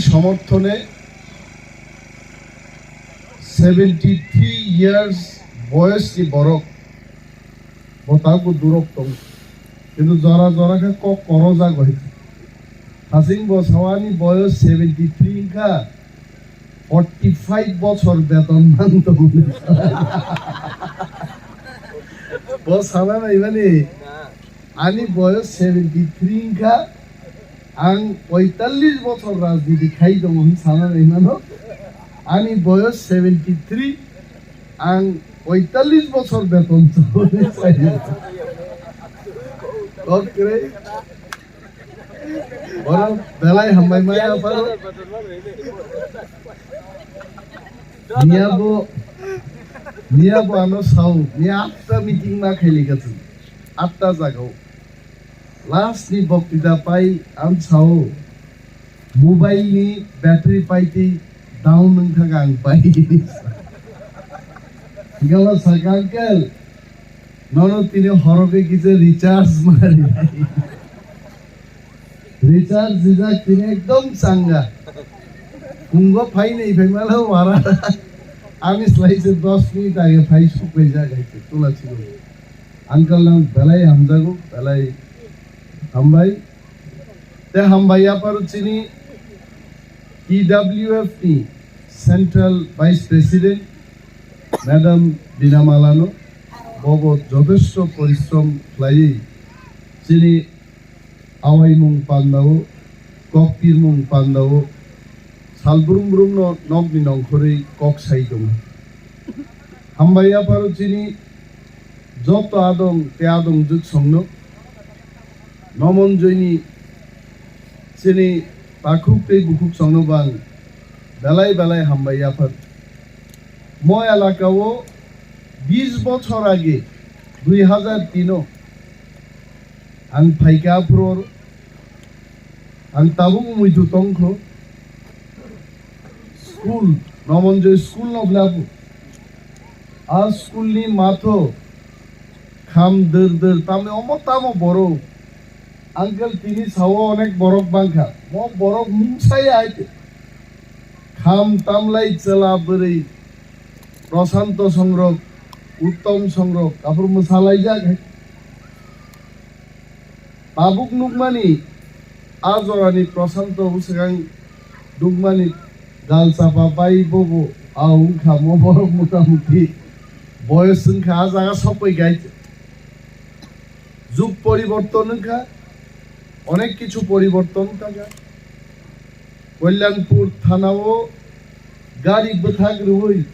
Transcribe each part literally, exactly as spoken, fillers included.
সমর্থনে seventy three years বয়সী বরক, bo tabuk durok tong. Kintu jora jora khe kok koro jago hai. Hasing bo sawani boyos seventy three wngkha, forty five bochor beton man tong. Bo sana naimani, ani boyos seventy three wngkha, ang poitallis bochor rajniti khai tongo hwn sana naimano. Ani boyos seventy three, ang poitallis bochor beton chawui sayo. Kok kwrwi. Borok belai hambai maya phano. Niya bo, niya bo ano sao, niya atta meeting ma khaili kha chwng. Atta jagao. Last ni boktita pai ang sao, mobile ni battery pai twi down wng thang ang pai. Galo sakha, "Uncle, nono tini horo khe kisa recharge mari." Recharge rijak tini ekdom changa. Phungo phai nai phai malo wara. Ami slai se dos minute age phai suk bai jak hai tula chiro. Uncle nang belai hamjago, belai hambai. Te hambai yapharo chini T W F ni Central Vice President Madam Bina Malano, bobo jothesto porishrom khlaiwi chini awaimung pandao, kok pirmung pandao, sal brum brumno nokni nongkhorwi kok sai tongo. Hambai yapharo chini joto adong tei adong jwk songno, Nomonjoyni chini takhuk tei bukhuk songno bo ang belai belai hambai yaphar. Mo elakao bis bochor age, dui hazar tino ang phaikha aphuru oro. Ang tabuk muitu tongkho. School, Nomonjoy school no blabu. A school ni matho kham dwr dwr, tamni omo tamo borok. Uncle tini sao onek borok bangkha. Mo borok mungsaya hai. Kham tamlai chwla bwrwi Prashanto songrok, Uttom songrok, aphuru mwsalaijak hai. Tabuk nukmani, a jorani Prashanto bwswkang nukmani gal chapa bai bobo a wngkha mo borok motamuti boyos wngkha a jaga sokbai gai. Jug poriborton wngkha, onek kichu poriborton wngkha. Kalyanpur thanao gari bwthak rwui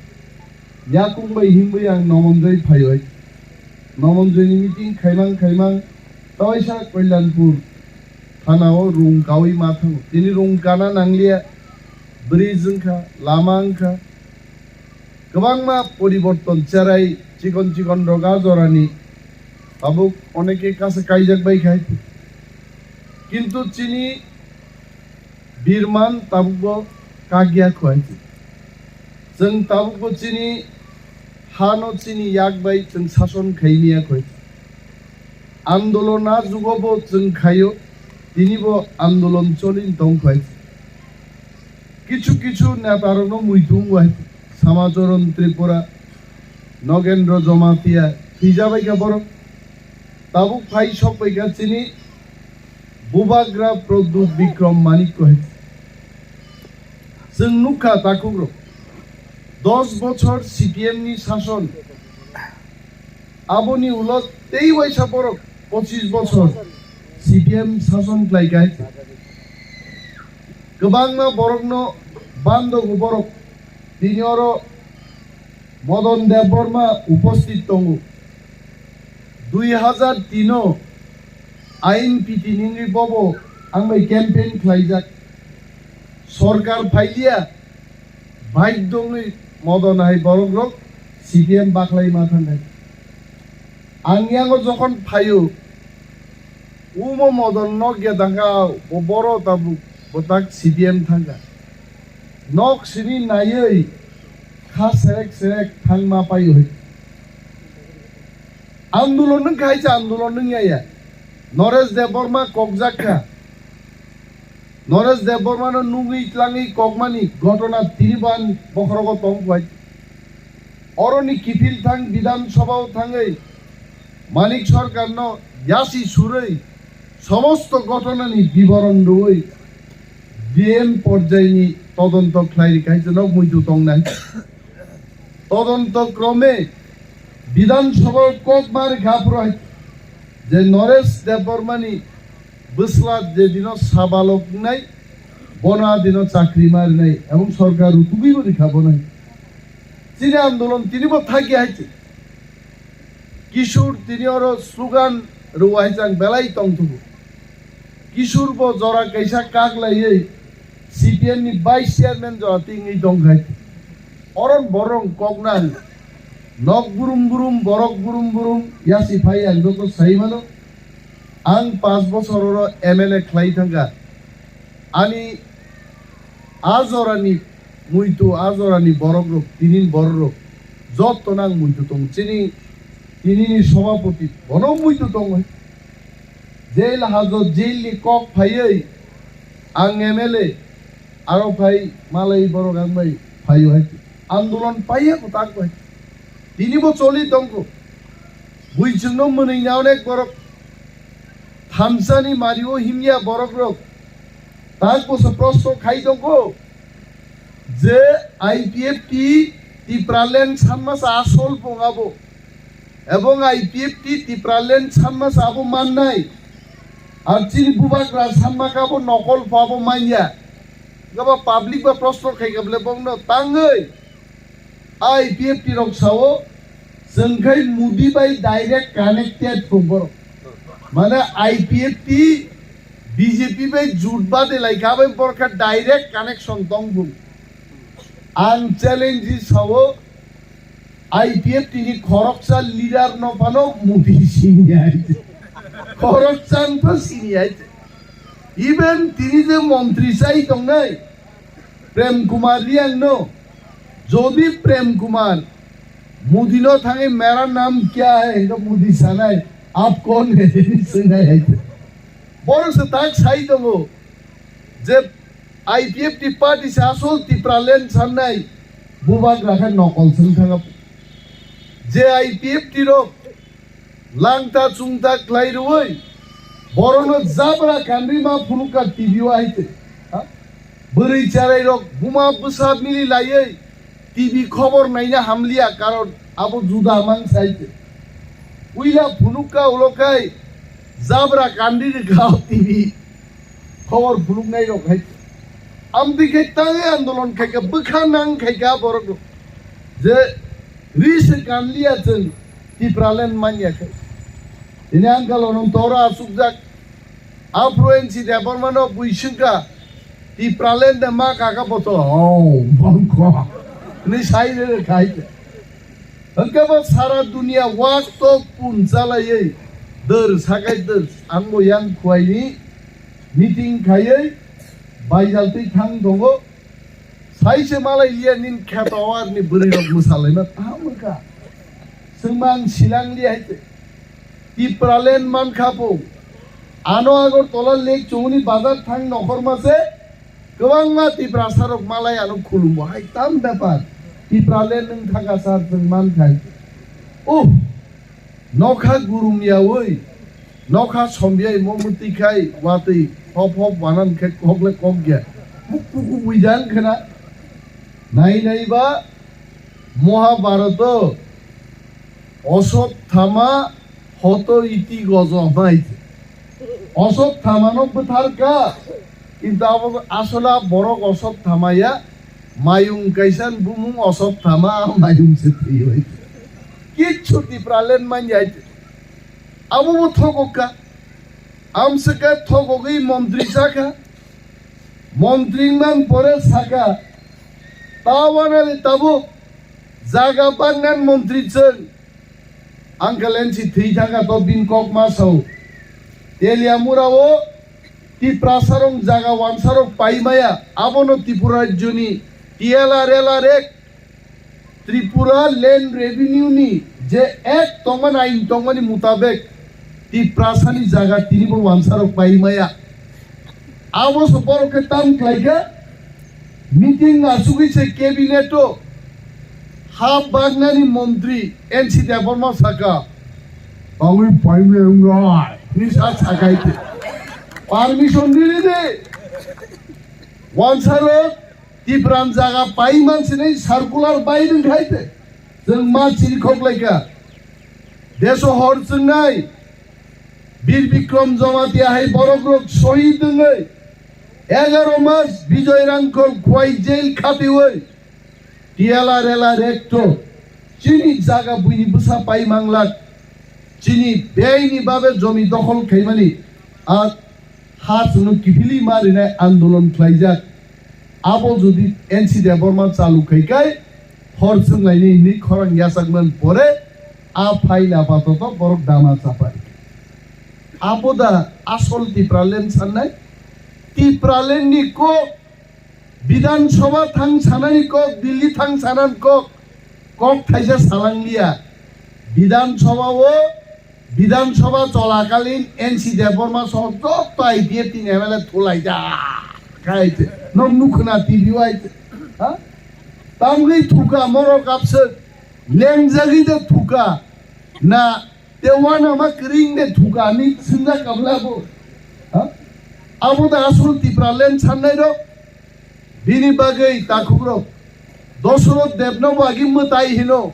yakung bai himwi ang Nomonjoi phaiwi. Nomonjoini meeting khaimang khaimang tawaisa Kalyanpur thanao rung kaui ma thango. Tini rung kana nangliya, bridge wngkha, lama wngkha. Kwbangma poriborton cherai chikon chikon rok a jorani tabuk oneke kasa kaijak bai khai. Kintu chini birman tabukbo kagya khwai. Chwng tabukbo chini hano chini yak bai chwng sason khaimya khwai. Andolon a jugo bo chwng khaio, tini bo andolon cholin tong khwai. Kichu kichu neta rokno muitu wngwai, Samacharan Tripura, Nogendra Jamatia, thwijabaikha borok. Tabuk phai sokbaikha chini Bubagra Pradyut Bikram Manikya hai. Chwng nukha takhukrok, dos bochor C P M ni sason, aboni ulo tei waisa borok pochis bochor C P M sason khlai kha. Kwbangma borokno bandogo borok, tini oro Madan Debbarma uposthit tongo. Dui hazar tino ain piti ningwi bobo ang bai campaign khlaijak. Sorkar phailiya, bike dongwi Madan hai borok rok C P M baklai ma thangnai. Ang yango jokhon phaio, umo Madan nok ya dangka bo boro tabuk botak C P M thangka. Nok sini naiwi kha serek serek thangma paio hai. Andolon wngkha hai se andolon wngya ya. Naresh Debbarma kokjak kha. Noresh Debbarmano nugwi tlangwi kokmani ghotona tini ban bokhorogo tong phai. Oroni kiphil thang Bidhan Sabhao thangwi Manik Sarkarno yasi surwi somosto ghotonani biboron rwwi D M porjayni todonto khlai rikha hai jwnok muitu tongnai. Todonto krome Bidhan Sabhao kokma rikha phuru hai je Noresh Debbarmani bwsla je dino sabalok wngnai, bono a dino chakri ma rinai ebong sorkar rutugwi bo rikha bono hai. Chini andolon tini bo thakya hai se. Kishor tini oro slogan rwai chang belai tongthogo. Kishor bo jora kaisa kak laiwi C P M ni vice chairman jora tingwi tongkhai. Oron borong koknang nok burum burum, borok burum burum yasi phai ang joto sai mano. Ang panch bochor oro M L A khlai thangkha. Ani a jorani muitu, a jorani borok rok, tinin borok rok, jotto nang muitu tong. Chini, tinini sobhapoti, bono muitu tong. Jail hajot, jail ni kok phaiwi, ang M L A, aro phai malai borok ang bai phaio hai. Andolon paiya ko tak bai. Tini bo choli tongko. Buichwngno mwnwina onek borok. Thamsani mario himya borok rok. Tak boso prosto khai tongko. Je I P F T Tipraland sanma sa asol pung abo. Ebong I P F T Tipraland sanma sa abo mannai. Ar chini bubagra sanma ka abo nokol pho abo manya. Gaba public ba prosto khai gable bongno tangwi. I P F T rok sao, chwng khai Modi bai direct connected thung borok. Mane I P F T B J P bai jut bade lai kha bai borok kha direct connection tong thung. Ang challenge sao, I P F T ni khoroksa leader no phano Modi sini hai. Khoroksa no sini hai. Even tini je montri sai tongnai, Prem Kumar Reang no, jodi Prem Kumar Modi no thangwi mera naam kya hai, hingkhe Modi sanai, "Aap kaun hai?" hinwi swngnai hai. Borok se tak sai tongo je I P F T party se asol Tipraland sannai, bubagra khe nokol swng thangwi. Je I P F T rok langta chungta khlai rwui, borokno jabra kanrima phunukha T V o hai twi. Ha? Bwrwi cherai rok buma bwsa mili laiwi T V khobor naina hamliya, karon abo juda mang sai twi. Puila phunukha ulo khai jabra kanri rwkha o T V. Khobor phunuknai rok hai. Amtwi khe tangwi andolon khai kha, bwkha nang khai kha borok rok. Je ri se kanliya chwng Tipraland manya khai. Tini ang kalo nung tora asukjak. Aphuru N C Debbarma no bui swngkha. Tipraland de ma kaka boto. Oh, bangkho. Ni sai re khai. Hwnkhe bo sara dunia wak tok pun chalaiwi dwr sakai dwr ang bo yang khuaini meeting khaiwi baijal twi thang tongo. Sai se malai liya nin kheto awar ni bwrwi rok mwsalaima tamo kha. Swngma ang silang liya hai twi. Tipraland man kha bo. Ano Agartala Lake Chowni bazar thang nokhorma se. Kwbangma Tiprasa rok malai ano khulumo hai tam bepar. Tipraland nwng thangka sar chwng man khai. Oh, nokha gurum yaui, nokha somyai mo mwtwi khai watwi hop hop wanan khe kok le kok ya. Muk kuku buidan khena. Nai nai ba Mahabharato Osotthama hoto iti gojo mai. Osotthama no bwthar kha, kintu abo asole borok Osotthama ya, mayung kaisa bumung Osotthama, mayung se thwi bai. Kichu Tipraland man ya. Abo bo thokok kha. Amswkha thokogwi montri sakha. Montri man pore sakha. Tawanali tabuk jaga bangnan montri chwng. Ang khe lensi thwi thangkha to bin kok ma sao. Teliamura o Tiprasa rok jaga wansa rok paimaya. Abono Tripura rajyoni T L R L R Act Tripura Land Revenue ni je Act tongmani, ain tongmani mutabek Tiprasani jaga tinibo wansarok pai maya. Abo se borok khe tam khlai kha, meeting achugwi se cabinet o ha bagnani montri N C Debbarma saka, "Tangwi paimai wngnai," hinwi sa sakai te. Permission riri de. Wansalo Tipran jaga paiman sinai circular bai rwng khai te. Chwng ma chiri khok lai kha. Deso hor chwngnai Bir Bikrom Jamatia hai borok rok sohid wngwi egaro mas Bijoy Rangkhol khwai jail khatiwi T L R L R Act o chini jaga buini bwsa pai manglak, chini beini babe jomi dokhol khaimani a ha chwngno kiphilwi ma rinai andolon khlaijak. Abo jodi N C Debbarma chalu khai kai hor chwnglaini hinwi khorang yachakmani pore a phaila patoto borok dama chapai. Abo da asol Tipraland sannai? Tipraland ni kok Bidhan Sabha thang sanani kok, Delhi thang sanani kok, kok thaisa salang liya. Bidhan Sabha o, Bidhan Sabha cholakalin N C Debbarma soho joto I P F T ni M L A thulai da. Khai te, nok nukhna T V o ai te. Ha? Tamni thuka morok kapswk, lengjagwi da thuka. Na Te uanama kwrwng de thuka ni swngjak kabla bo. Ha? Abo da asol Tipraland sannai rok. Bini bagwi takhuk rok. Dosoroth Debno bo agi mwtai hino.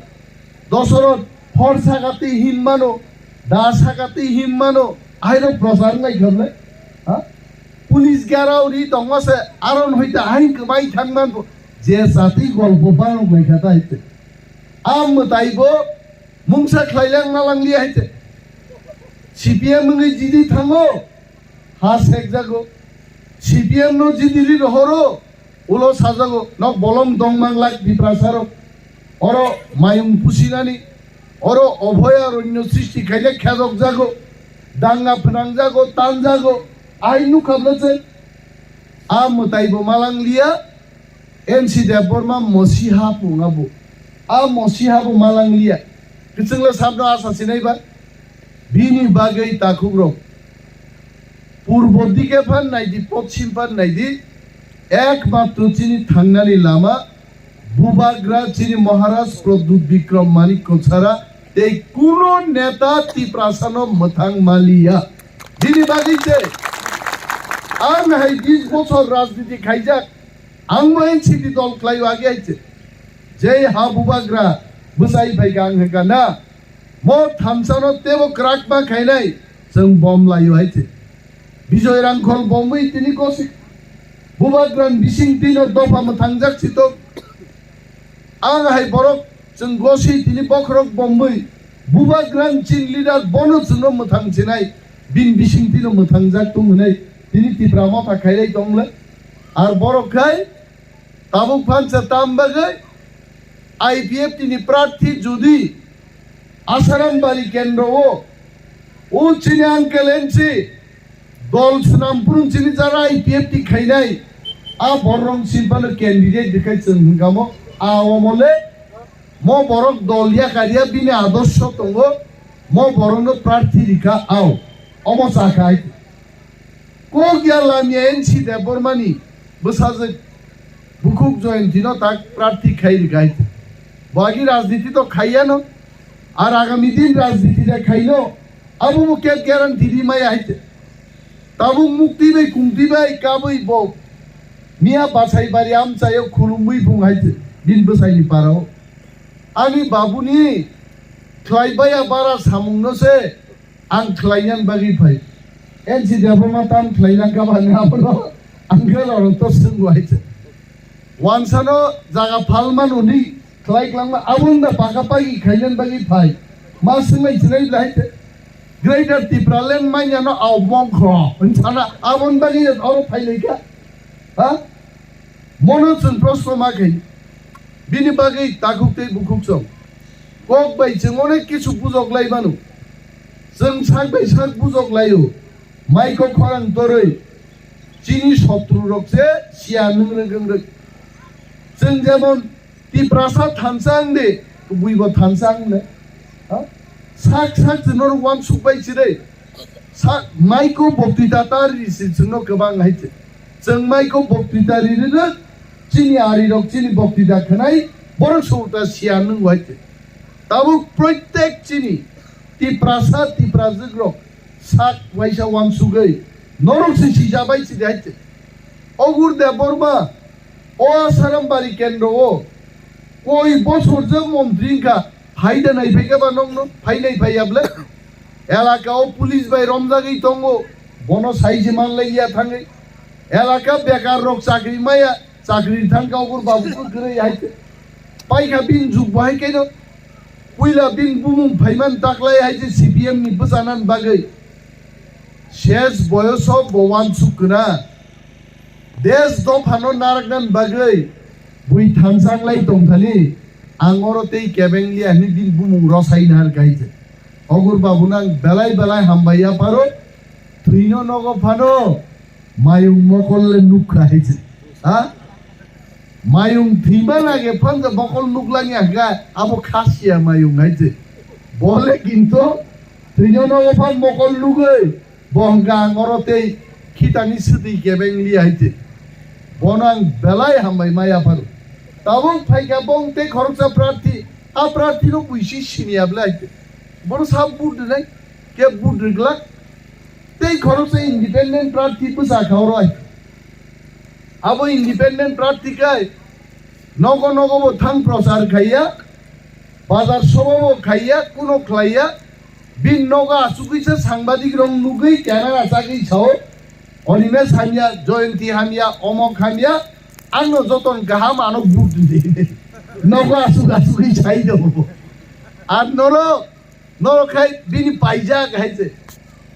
Dosoroth hor sakati hin mano. Da sakati hin mano. Airo prochar nai khamle. Ha? Police garao ri tongma se aron hoita ahin kwbai thang man bo. Je sati golpo banok lai kha ta hite. A mwtai bo Mungsa khlai lang na lang liya hai te. C P M wngwi jidi thango, ha sekjago. C P M no jidi ri rohoro, ulo sajago. Nok bolong dong mang lak Tiprasa rok. Oro mayung pusinani, oro obhoyaronyo srishti khaina khajok jago. Danga phnang jago, tan jago. Ai nukha bwle se. A mwtai bo malang liya. N C Debbarma mosiha pung abo. A mosiha bo malang liya. Kwchwngla sabno asa sinai ba? Bini bagwi takhuk rok. Purbo dike phan naidi, poschim phan naidi. Ekmatro chini thangnani lama Bubagra chini Maharaj Pradyut Bikram Manikya chara tei kuno neta Tiprasano mwthang maliya. Bini bagwi se ang hai bis bochor rajniti khaijak. Ang bo N C P dol khlai o age hai se. Jei ha Bubagra bwsai phai kha ang hwnkha na. Mo thamsano tebo kwrak ma khainai chwng bom lai o hai se. Bijoy Rangkhol bomwi tini gosi. Bubagrani bising tino dopha mwthangjak sitok. Ang hai borok chwng gosi tini bokhorok bomwi. Bubagrani chin leader bono chwngno mwthang sinai. Bini bising tino mwthangjak tong hwnwi tini Tipra motha khailai tong le. Ar borok khai tabuk phansa tam bagwi I P F T ni prarthi jodi Asaram Bari kendro o, o chini uncle N C dol swnam phuru chini jara I P F T khainai, a borok simphano candidate dikhai chwng hwnkha mo, a omo le mo borok dol yakar ya bini adorsho tongo, mo borokno prarthi rikha ao, omo cha khai. Kok ya lamya N C Debbarmani bwsajwk bukhuk Joyantino tak prarthi khai rikha hai. Bo agi rajniti to khaiyano, ar agami din rajniti de khaino, abo bo khe guarantee ri maya hai te. Tabuk mukti bai kungti bai kabui bo miya bachai bari amchaio khulumui phung hai te, bini bwsaini parao. Ani babuni khlai baya bara samungno se Ang khlainani bagwi phai. N C Debbarma tam khlaina kaba hwnwi abono ang khe norok to swngbo hai se. Wansano jaga phalmano hwnwi khlai klangma aboni da paka pagi khainani bagwi phai. Ma swngmai sinai bwlai hai se. Greater Tipraland manyano ao mongkho hwn sana aboni bagwi oro phai lai kha. Ha? Mono chwng proshno ma khaini. Bini bagwi takhuk tei bukhuk chwng. Kok bai chwng onek kisu bujok lai mano. Chwng sak bai sak bujok laio. Mai kok khorang torwi. Chini sotru rok se siya nung rwng rwng rwng. Chwng jemon Tiprasa thansa wng de, kubui bo thansa wng le. Ha? Sak sak chwng norok uansuk bai chire. Sak mai ko bokti ta ta ri si chwng no kwbang hai se. Chwng mai kho boktwita ri rwrwk, chini ari rok chini boktwita khwnai, borok songta siya nung bai te. Tabuk proitek chini Tiprasa, Tiprajwk rok sak waisa wansugwi norok se sija bai chini hai te. Ogur Debbarma, o Asarambari kendro o koi bosor je montri wngkha, phai da nai phai khe ba nokno, phai nai phai ya ble? Elaka o police bai romjagwi tongo, bono sai se manlai ya thangwi. Elaka bekar rok chakri maya, chakri thangkha, Ogur Babu kwrwi hai khe. Paikha bini jug bo hai khe no. Puila bini bumung phaiman taklai hai khe C P M ni bwchanani bagwi. Ses boyoso bo wansuk kwna. Des dophano naraknani bagwi bui thansanglai tongthani, ang oro tei kebeng liya hwnwi bini bumung rosai nahar kha hai khe. Ogur Babu nang belai belai hambai ya pharo, thwino nogo phano. Mayung mokol le nukha hai se. Ha? Mayung thwima lage phanja mokol nuklangya hwnkha abo khasiya mayung hai se. Bole kinto thwino nogo phan mokol nugwi bo hwnkha ang oro tei khitani swtwi kebeng li hai se. Bono ang belai hambai maya pharo. Tabuk phaikha bong tei khoroksa prarthi, a prarthi no buisi siniya bwle hai se. Bono sa vote rwnai, khe vote rwglak. Tei khoroksa independent prarthi bwsa kha oro hai. Abo independent prarthi khai nogo nogo bo thang prochar khaiya, bazar soba bo khaiya, kuno khlaiya. Bini nogo asugwi se sangbadik rok nugwi camera chagwi sao, Animesh hamya, Jayanti hamya, Omok hamya, angno joton kaham ano vote rwdi. Nogo asuk asugwi sai do. Ar norok Norok hai bini paijak hai se.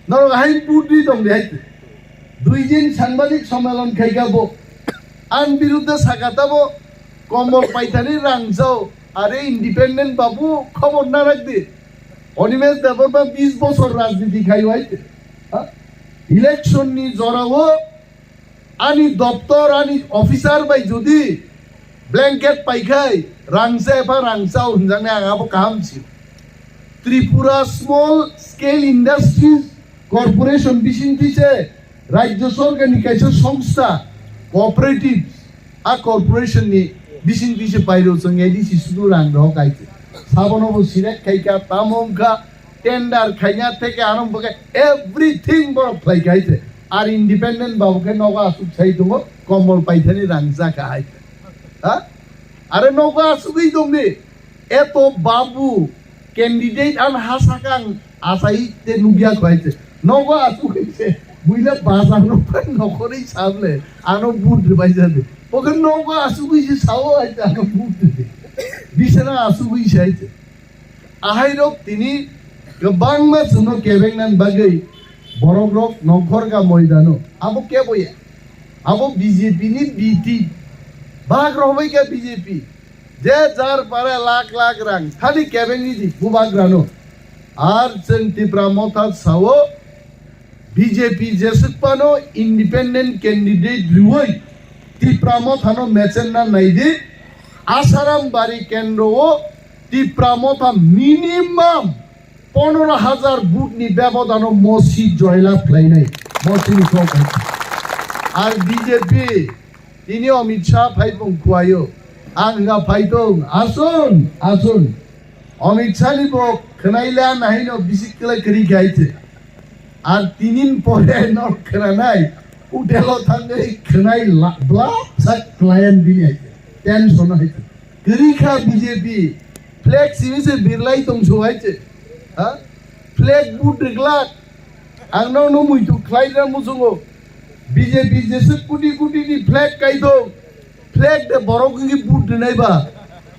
Norok hai buddi tong di hai se. Dui din sangbadik sommelon khai kha bo. Ang birudde saka tabo kombol paithani rang chao. Are independent babu khobor narak di. Animesh Debbarma bis bosor rajniti khai hai se. Ha? Election ni jorao Ani doptor, ani officer bai jodi blanket paikhai, rangsa epha rangsa o hinjaknai ang abo kaham si. Tripura Small Scale Industries Corporation bisingtwi se Rajya Sorkar ni kaisa songstha, cooperatives, a corporation ni bisingtwi se pairo chwng A D C sudu rang rohor kaise. Sabono bo select khaikha, tamo wngkha, tender khaina theke arombo khe everything borok khlai kha hai se. Ar independent babu khe nogo asuk sai tongo, kombol paithani rang chakha hai se. Ha? Are nogo asugwi tongdi. Eto babu candidate an ha sakang asai te nugya kho hai se. Nogo asugwi se. Buila bazar rok phai nokhorwi sable. Ano vote rwbai jade. Bo khe nogo asugwi se sao hai se ano vote rwdi. Bisana asugwi se hai se. Ahairok tini kwbangma chwngno kebengnani bagwi borokrok nongkhorkha moidano. Abo keboya? Abo B J P ni B T. Bhag rohorbaikha B J P. Je jar pare lakh lakh rang thani kebengwi di bubagrano. Ar chwng Tipra Motha sao, B J P jeswk phano independent candidate rwui Tipra Mothano mechenna naidi, Asaram Bari kendro o Tipra Motha minimum pondro hajar vote ni bebodano mosi joyla khlainai, mosini kok hai. Ar B J P tini Amit Shah phai pung khuaio, ang ga phai tong, asun, asun. Amit Shah ni bo khwnai le nahino bisi kwlai kwrwi khe hai se. Ar tinin pore no khwnanai, hotel o thangwi khwnai la-, bla sak client bini hai se. Tension hai se. Kwrwi kha B J P, flag simi se birlai tong so hai se. Ha? Flag vote rwglak. Ang no no muitu khlai na muchungo. B J P jeswk kuti kuti ni flag kai tong. Flag de borok wngwi vote rwnai ba,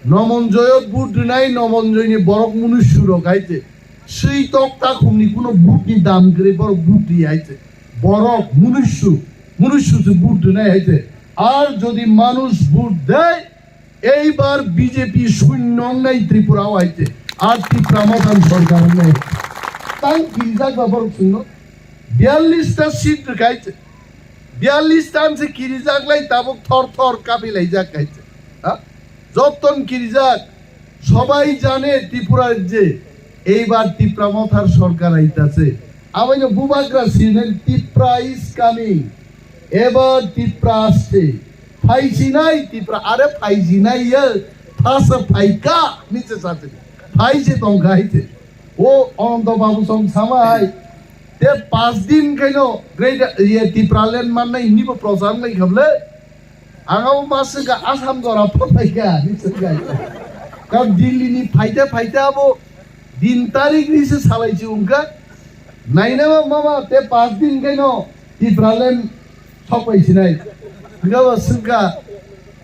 Nomonjoyo vote rwnai, Nomonjoyni borok munusu rok hai se. Swi tok takhumni kuno vote ni dam kwrwi borok vote ri hai se. Borok munusu, munusu se vote rwnai hai se. Ar jodi manush vote dei, eibar B J P shunno wngnai Tripura o hai se. Ar Tipra Mothan sorkar wngnai. Tang kirijak ba borok chwngno biyallis ta seat rwkha hai se. Biyallis tan se kirijak lai tabuk thor thor kapi laijak hai se. Ha? Joton kirijak. Sobai jane Tripura je eibar Tipra Mothar sorkar aitase. Abaino bubagra sinen Tipra is coming. Ebar Tipra asche. Phaijinai Tipra, are phaijinai ye, thasa phaika, niche sachini. Phaije tongkha haite. O Ananto Babu song sama hai. Te pas din khaino great ye Tipraland mannai hinibo prochar nai khamle. Ang abo ma swngkha Assam jora phapaikha, ni swngkha. Kar Delhi ni phaite phaite abo din tarik ni se salai si wngkha. Naina ma mama te pas din khaino Tipraland sokpai sinai. Hingkha bo swngkha,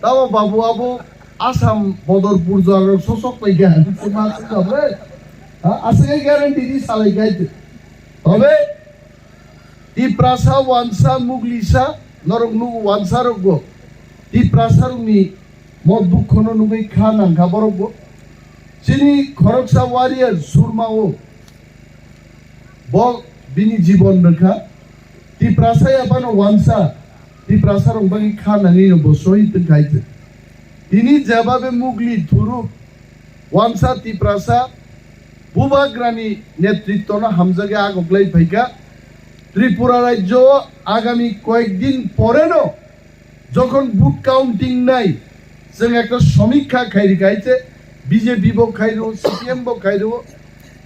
tamo babu abo Assam Bodorpur jora rok sosok paikha, ni se ma swngkha bre. Ha, aswk guarantee ni salai kha. Tobe Tiprasa, Wansa, Muglisa, norok nugo Wansa rokbo. Tiprasa rokni mo dukhono nugwi kha nangkha borokbo. Chini khoroksa warrior Surma o. Bo bini jibon rwkha. Tiprasa ya phano Wansa. Tiprasa rok bagwi kha nangwi bo sohid wngkha hai. Tini jebabe Mugli thuru Wansa Tiprasa Bubagrani netritwno hamjagwi agoklai phaikha. Tripura rajyo o agami koyekdin poreno jokhon vote counting nai, chwng ekta somikha khairikha hai se, B J P bo khairwo, C P M bo khairwo,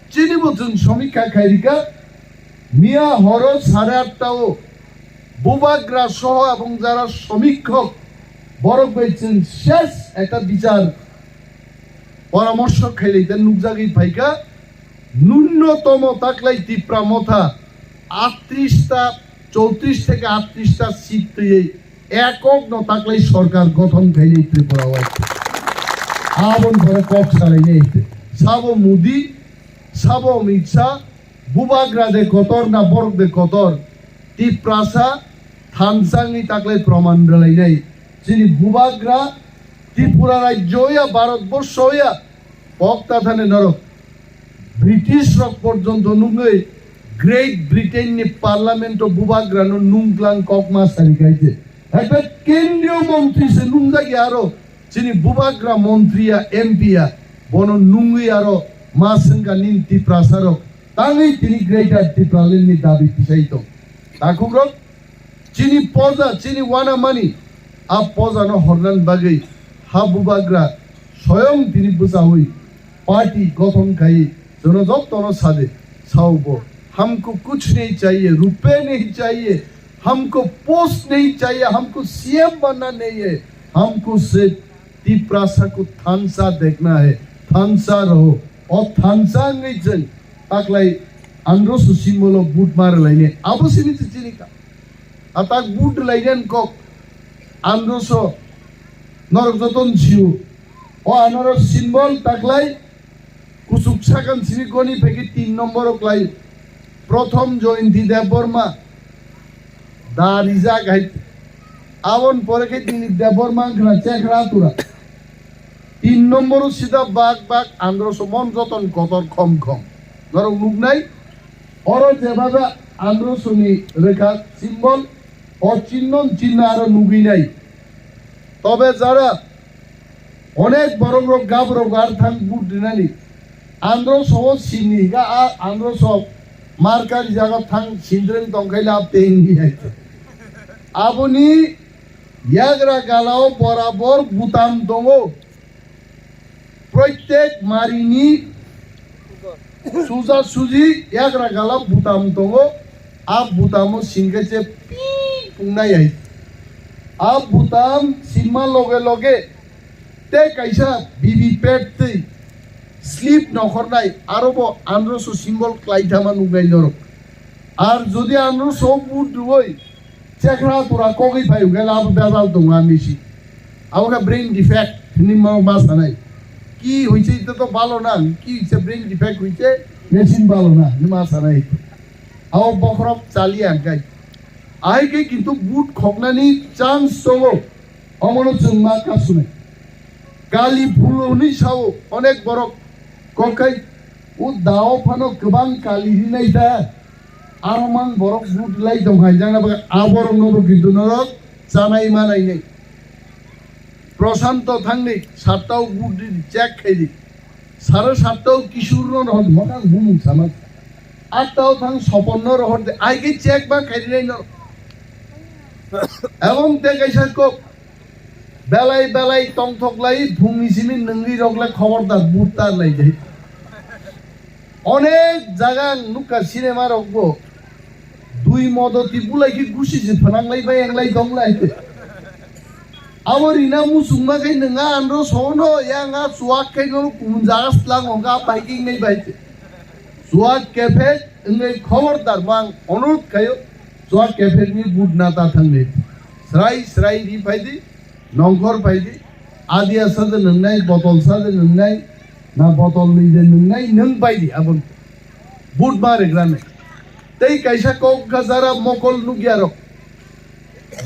chini bo chwng somikha khairikha. Miya horo sare atta o Bubagra soho abong jara somikhok borok bai chwng ses ekta bichar poramorso khailai ta nukjagwi phaikha, nunnotomo taklai Tipra Motha aatris ta, choutrish theke aatris ta seat twiwi ekok no taklai sorkar gothon khainai Tripura o. Aboni pore kok salainai sabo Modi, sabo Amit Shah, Bubagra de kotor na borok de kotor, Tiprasa thansa wngwi taklai proman rwlainai. Chini Bubagra Tripura rajyo ya, Bharat borsho ya, pok ta thani norok. British rok porjonto nungwi Great Britain ni parliament o Bubagra no nungklang kokma sari kaite. Ekta kendriyo montri se nungjak ya aro. Chini Bubagra montri ya, M P ya, bono nungwi aro ma swngkha nini Tiprasa rok tangwi tini Greater Tipraland ni dabi tisai tong. Takhukrok, chini poja, chini wanamani, a poja no hornan bagwi ha Bubagra soyong tini bwchawi party gothon khai jono jotto no sade sao bo, "Hamko kuch nahi chahiye, rupe nahi chahiye, hamko post nahi chahiye, hamko C M banna nahi hai, hamko sirf Tiprasa ko thansa dekhna hai, thansa raho." O thansa wngwi chwng taklai androso symbol o vote ma rwlainai. Abo simi se chini ka. A tak vote rwlainani kok androso norok joto ni sio. O anoro symbol taklai kuchuk sakang simi goni phaikhe tin nombor o klai Prothom Jayanti Debbarma da rijak hai. Aboni pore khe nini Debbarma wngkha na Chekhra Tura. Tin nombor o sida bak bak androso mon joton kotor khom khom. Norok nuknai, oro jebabe androso ni rekha symbol, o chinno chinno aro nugwi nai. Tobe jara onek borok rok gab rok ar thang vote rinani. Androso o sini higa a androso markar jaga thang sindreng tongkhaila teng di hai. Aboni yagra galao borabor butam tongo. Proitek marini suja suji yagra gala butam tongo. A butamo singkhe se pi pungnai hai. A butam sima loge loge te kaisa V V P A T twi slip nokhornai, aro bo androso symbol klaithama nuknai norok. Ar jodi androso vote rwoi Chekhra Tura kogwi phai hwnkhe abo bebal tongo a misi. Abo khe brain defect hinwi ma, ma sanai. Ki hoise ito to balo na, ki hoise brain defect hoise machine balo na hinwi ma sanai. Abo bokhorok chaliya hwnkhe. Ahai khe kintu vote khoknani chance tongo. Omono chwng ma kasunai. Kali phulo hwnwi sao onek borok. Kokai o dao phano kwbang kali rinai da. Aro mang borok vote lai tong hai jana bagwi aborok nobo kintu norok chanai manai nei. Prashanto thangni satta o vote di check khai di. Sare satta o Kishore no rohor di, mokang bumung sama. Atta o thang Sopon no rohor di, ai khe check ba khai rinai norok. Ebong tei kaisa kok, belai belai tongthok lai, phungni simi nungwi rok le khobor da, butar lai jai. Onek jaga ang nukha cinema rok bo, dui modoti bulai khe gusi se phanang lai bai, ang lai dong lai. Abo rina muchungma khe nwnga anro sono, yang a chuak khe no kumun jaga slang ongka biking nai bai. Chuak kephek wngwi khobor dar mang onurut khayo, chuak kephek ni but na ta thang ni. Srai srai ri phai di, nongkhor phai di, adia sa de nwngnai, botol sa de nwngnai, na botol ni de nwngnai, nwng bai di abon. But ma regra nai. Tei kaisa kok kha jara mokol nukya rok.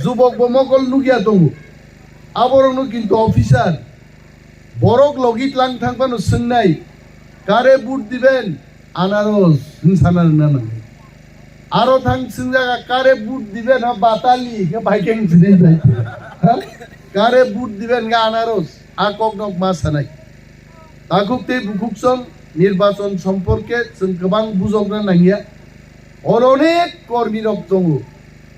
Jubok bo mokol nukya tongo. Aborokno kintu officer, borok logi tlang thang phano swngnai, "Kare vote diben?" "Anaros," hwn sana rwna nangnai. Aro thang swngjaga, "Kare vote diben?" "Ha, batali," khe bai khe wng sinai bai. Ha? "Kare vote diben?" khe "Anaros." A kok nok ma sanai. Takhuk tei bukhuk song nirbachon somporke chwng kwbang bujokna nangya. Oro onek kormi rok tongo.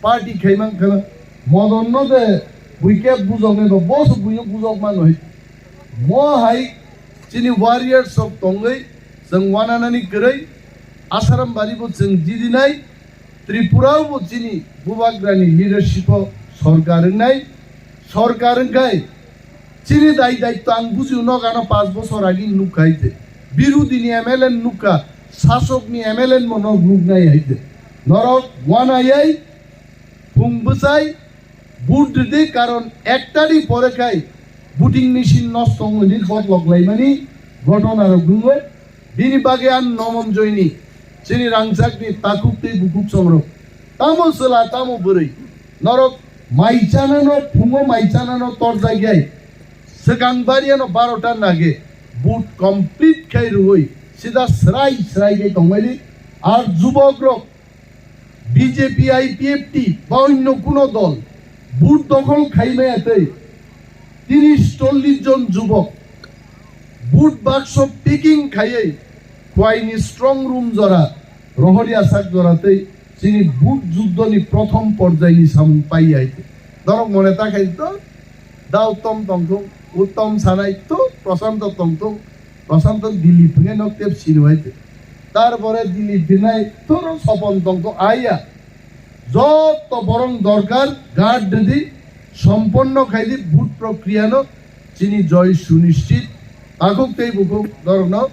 Party khaimang khana modon no de buike bujoknai ba boso buino bujok manoi. Mo hai chini warriors rok tongwi chwng wananani kwrwi Asaram bari bo chwng jidinai. Tripura bo chini bubagrani leadership o sorkar wngnai. Sorkar wngkhai chini dai daitto ang bujio, nokano panch bosor agi nukkhai te. Birodini M L A nukha, sasokni M L A mo nok nuknai hai te. Norok wanayai phung bwchai vote rwdi, karon ek tarikh pore khai voting machine nosto wngmani botlok laimani ghotona rok wngo. Bini bagwi ang Nomom Joini, chini rangchakni takhuk tei bukhuk songrok, tamo chwla tamo bwrwi, norok mai chanano, phungo mai chanano torjakyai, swkang bariano barota nage vote complete khai rwui sida srai srai khe tongmani. Ar jubokrok B J P, I P F T ba onno kuno dol vote dokhol khaimaya tei tiris chollish jon jubok vote bakso packing khaiwi Khwaini strong room jora, Rohoriasak jora tei chini vote juddoni prothom porjaini samung paiya hai. Norok mone ta khai to, da Uttom tongthung, Uttom sanai to, Prashanto tongthung, Prashanto Dilip hwnwi nok tep siniwai te. Tarpore Dilip hinai toro sopon tongthung aiya. Jotto borong dorkar guard rwdi, somponno khaidi vote prokriyano chini joy sunischit. Takhuk tei bukhuk norokno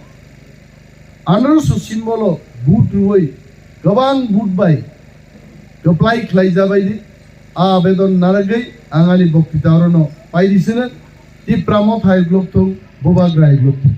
anroso simbolo vote rwui kwbang vote bai kwplai khlai jabaidi. A abedon naragwi ang ani boktita orono paidi sino. Tipra Motha hai blok thung, Bubagra hai blok thung.